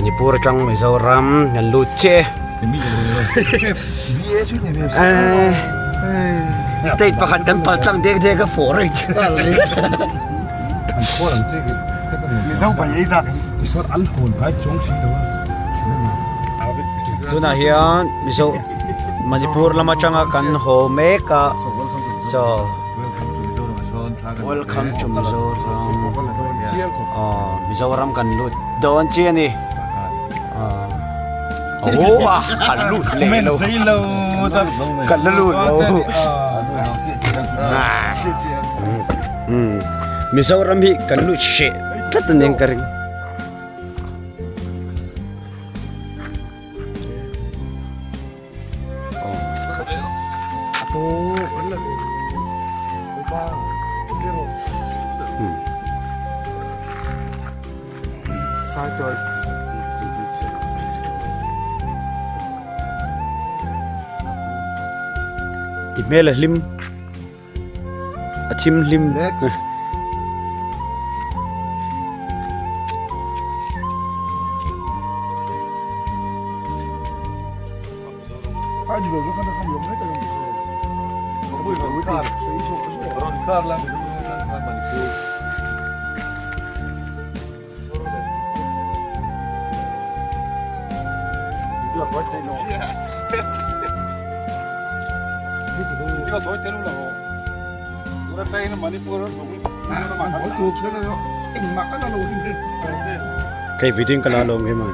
Manipur atang Mizoram kan lut che State pakhat kan pal tlang dek dek a fawh reng che Tunah hian Mizo Manipur lam atanga kan haw mek a so Welcome to Mizoram aw Mizoram kan lut dawn chi a ni aw a kan lut leh lo kan la lut lo Mizoram hi kan lut hreh tlat a ni ang ka ring. I hmel a hlim a thim hlim Kei video ka la lo nge man.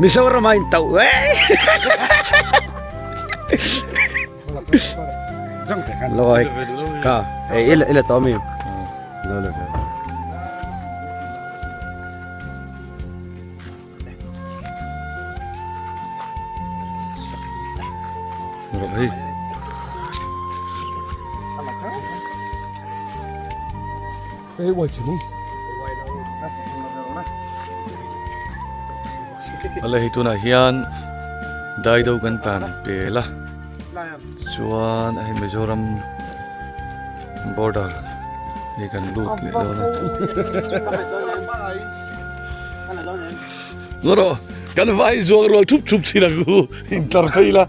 Mizoram a in tauh eh. Loi ka e ila ila to mi. Lo lo. Rồi. Ala hei tunah hian Daido kan tlan pel a chuan hei Mizoram border hei kan lut leh dawn a. Ngaw kan vai zuang rual thup thup chin ang u intlar phei la.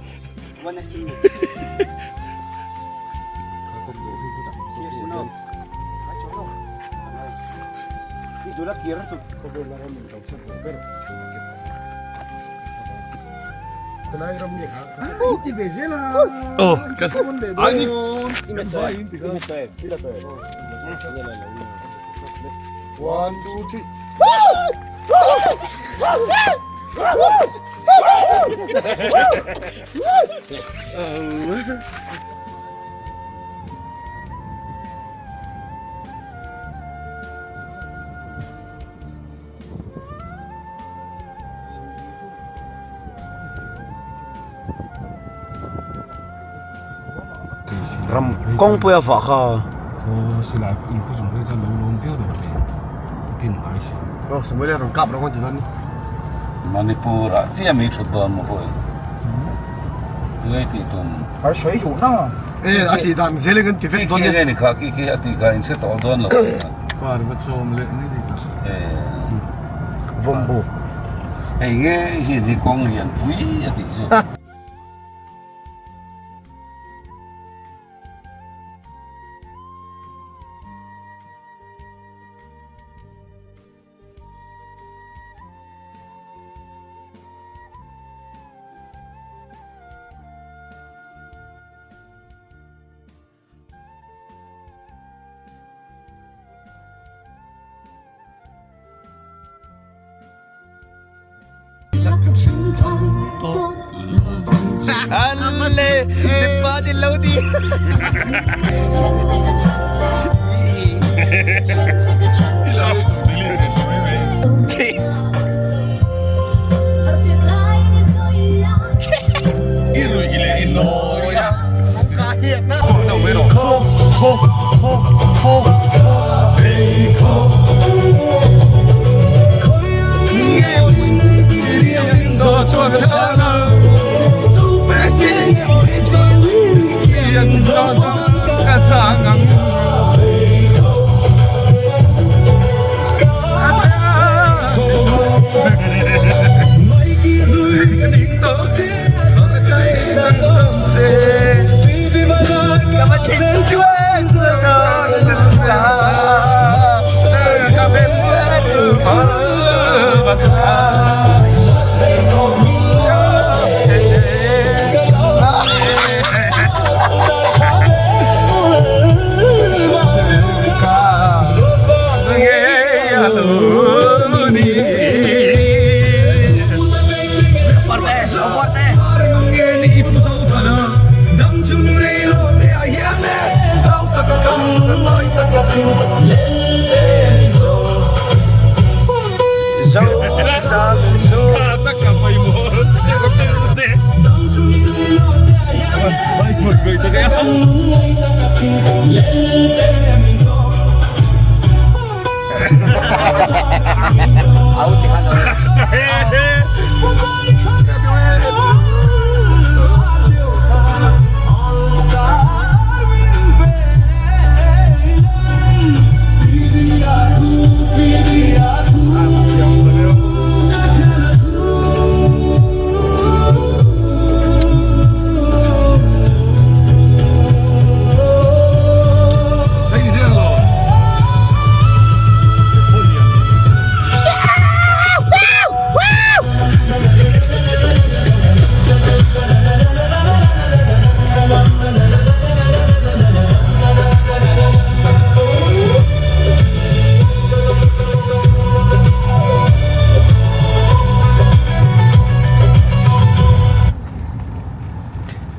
One, two, three. Ram kawngpui a vah kha. Manipur ah chiah mi thut dawn maw pawh in nge tih tum. Khi nge ni kha khi khi a tih kha in hre tawh dawn lo. Hei nge hi ni kawng lian pui a tih chu. Alle nipa din lo di.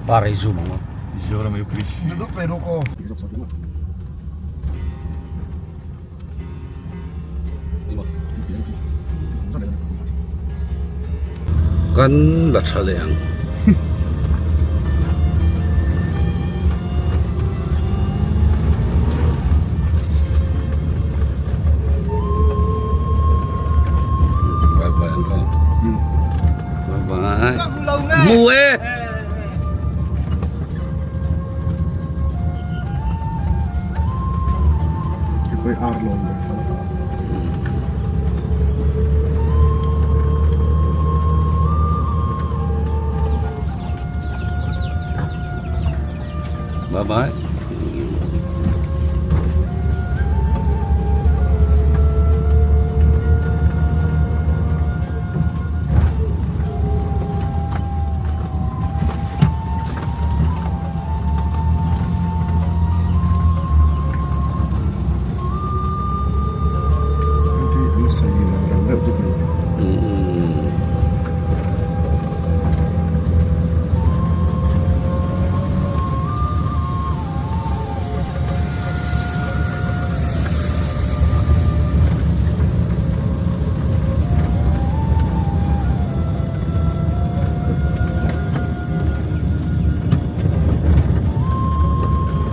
Para i zoom ang aw. Kan la tha leh ang. Bye bye ang kha. Bye bye. Mu e. Bye bye.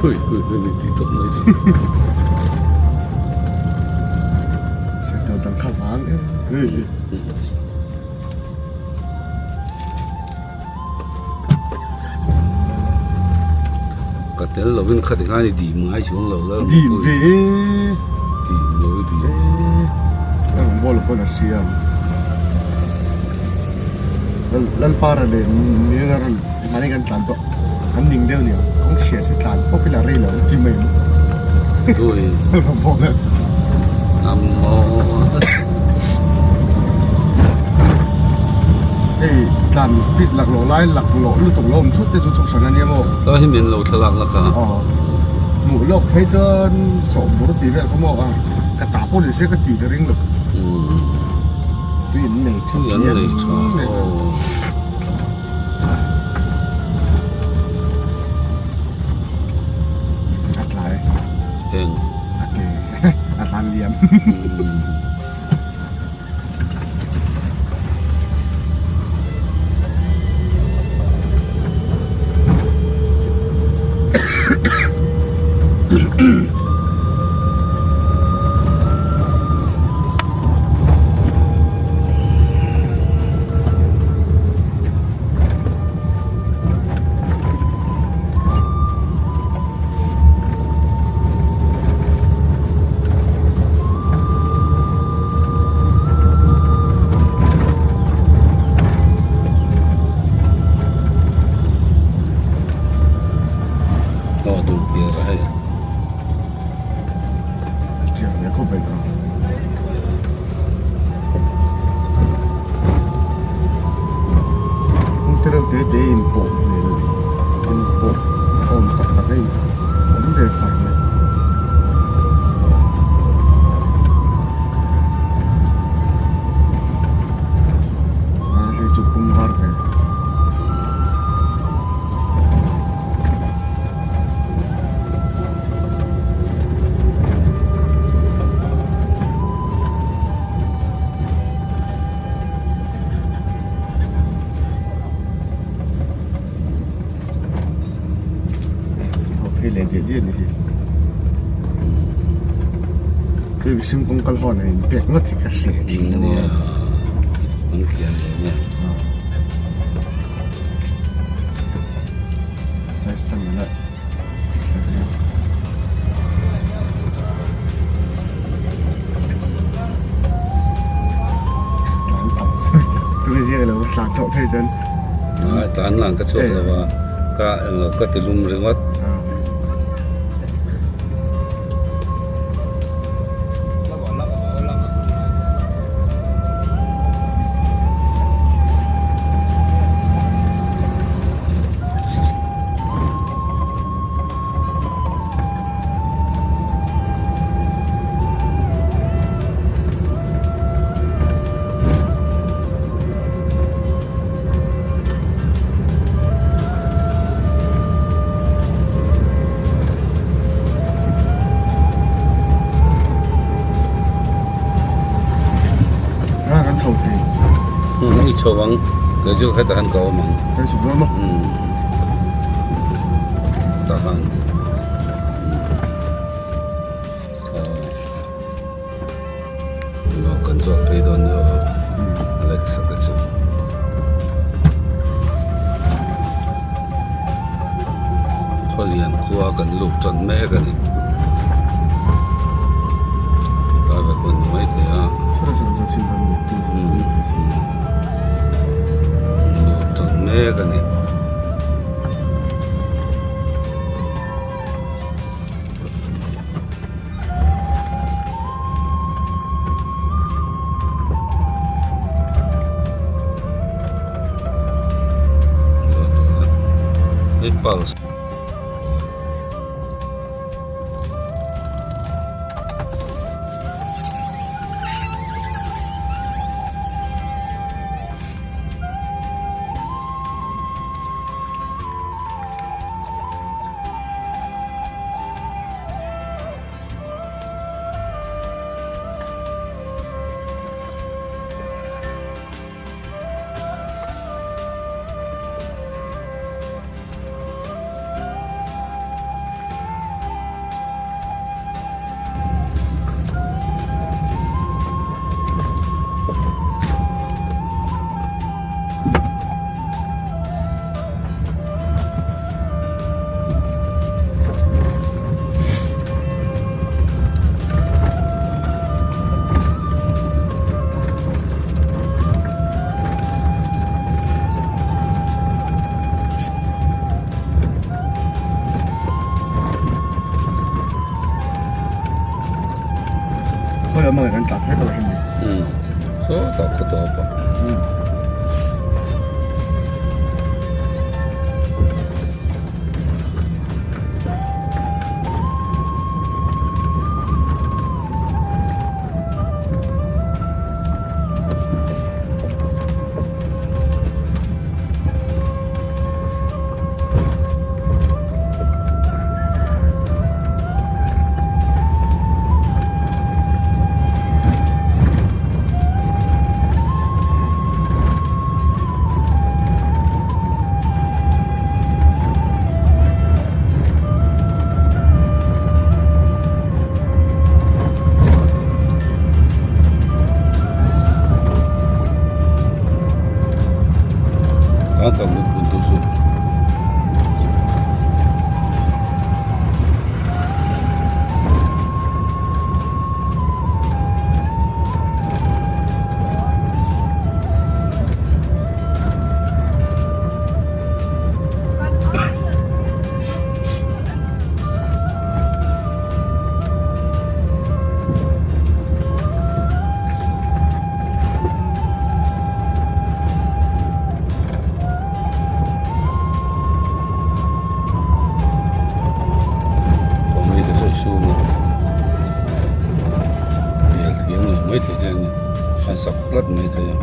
Hui hui hui ni ti tawp mai chu. Sector dang kha vang em. Hei. Ka tel lovin khati khan i dim ngai chuang lo la. Dim ve e. Dim lo i dim. Ka rawn bawl pawn a hria ang. Lalpara leh Nirina rawn mahni kan tlan tawh an ning deuh nia kawng chhia che tlan pawp ila rei lo an ti mai ang. Ui. Rawn bawl a. Hei tlan speed laklawh lai laklawh lutuk lo awm thut te chu thuk hran a nia maw. Ka hi min lo thlalak la kha. Aw. Hmuh lawk phei chuan sawhbur tih vel kha maw a ka tah pawh ni se ka tih ka ring lo. Tui an nei tha Tui an nei tha aw. A tlai. Eng. A ke a tlan liam. Aw duh kir a hei. Kir ve khawp mai ta. Kawng te reuh te te in pawh hmel in pawh awm tak tak a in awm ve far mai. A hei chu pum var ve. Thei leh diah diah ni hi. Kei mihring kawng kal hawn a inpek ngawt hi ka hreh thin a Nia, an thiam lo nia. Size tham la. Tlan tawh chuan tuna ziak lo tlan tawh phei chuan. Tlan lang ka chhuak lo a, ka englo ka ti lum ringawt. Ra kan chho thei. I chho ang, kei chu hetah hian ka awm ang. Kan chho dawn maw? Tah khan. Lo kan zawt phei dawn ni aw Alex a te chu. Khawlian khua kan lut tan mek a ni. Private hmun ni mai thei a. Lut tan mek a ni. Impulse. Khawi lamah kan tla phei tawh hi ni. Sawtah khaw tawp a. Tlat mai thei a.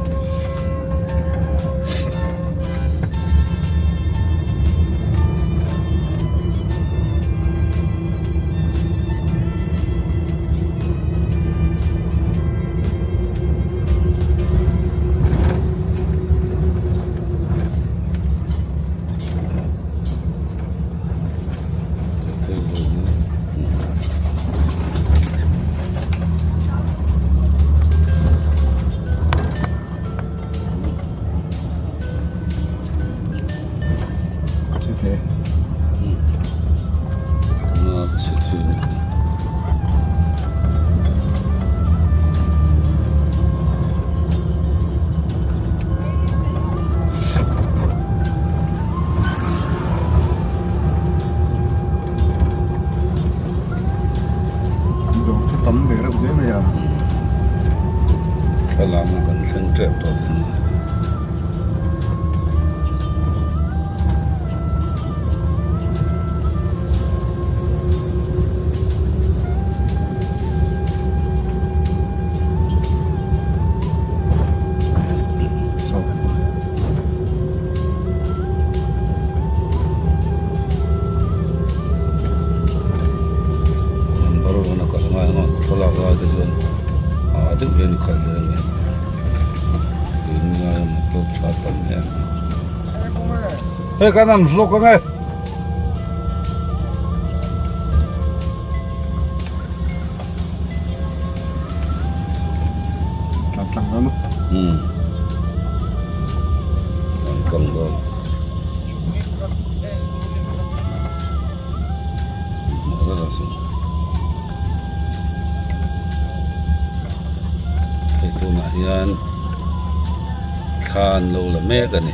Tam ve reuh hle mai a. Thlalakna kan thleng tep tawh dawn a. Number one a kal ngai anga thlalak lai te chuan ah deuh hian i khalh leh ang e tun laia motor tha tam em hei kan an vlog ang e. Tlang tlang dawn maw? Umm. Tlang tlang dawn. Hei tunah hian thla an lo la mek a ni.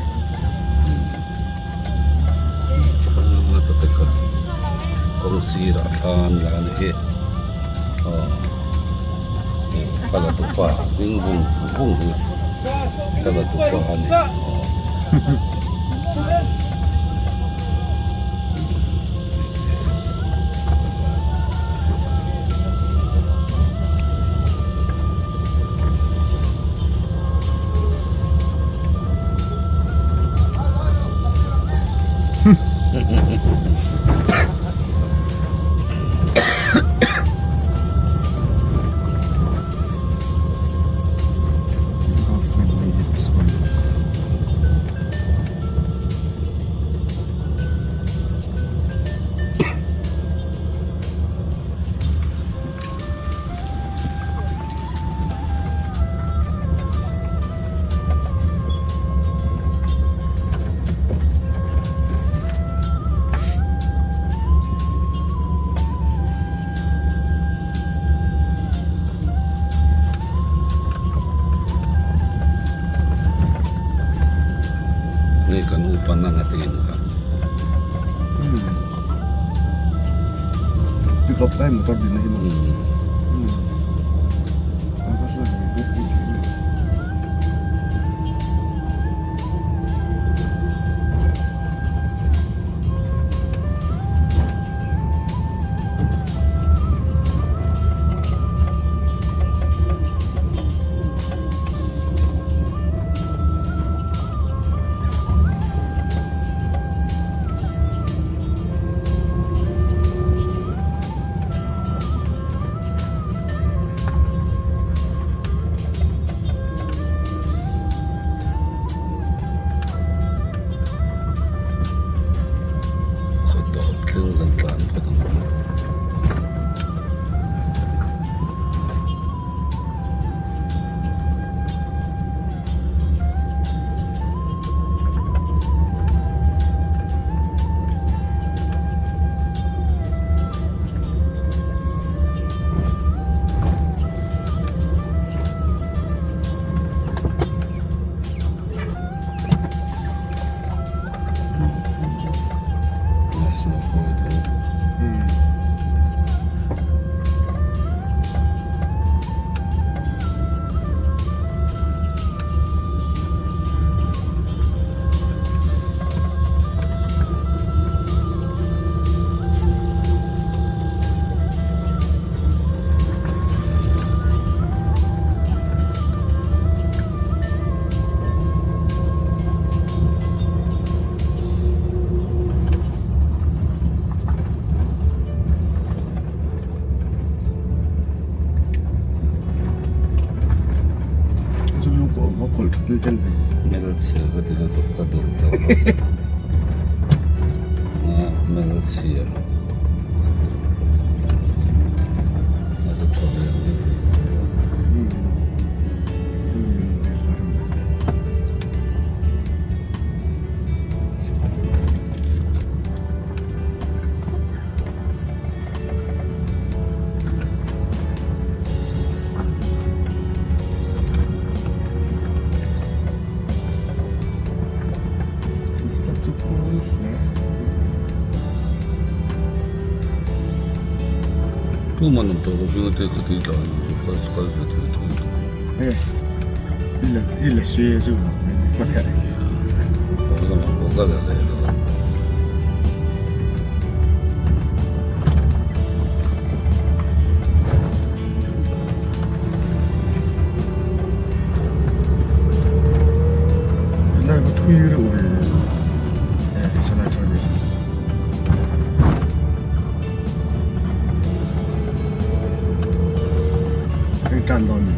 Kawng sirah thla an la a ni hi. Aw thla la tupa ding vung vung hi thla la tupa a ni. Hei kan upa nang a ti in kha. Pick up lai motor din na hi maw. Khaw tawp thleng kan tlan phawt ang. National Holiday. Chu lu pawh va kawlh that tel ve. Hmelchhia ka ti lutuk ka duh tawh lo. Hmelchhia. A zu tha ve ang em. Step chu kul hle. man awm tawh lo hring ate ka tui tla ang chu kal kal ve thei tho tawh e i la i la se chu ka kher haw lamah pawh ka la leh dawn. Tunlai va thui reuh ve e sanai service. Hei tan dawn ni.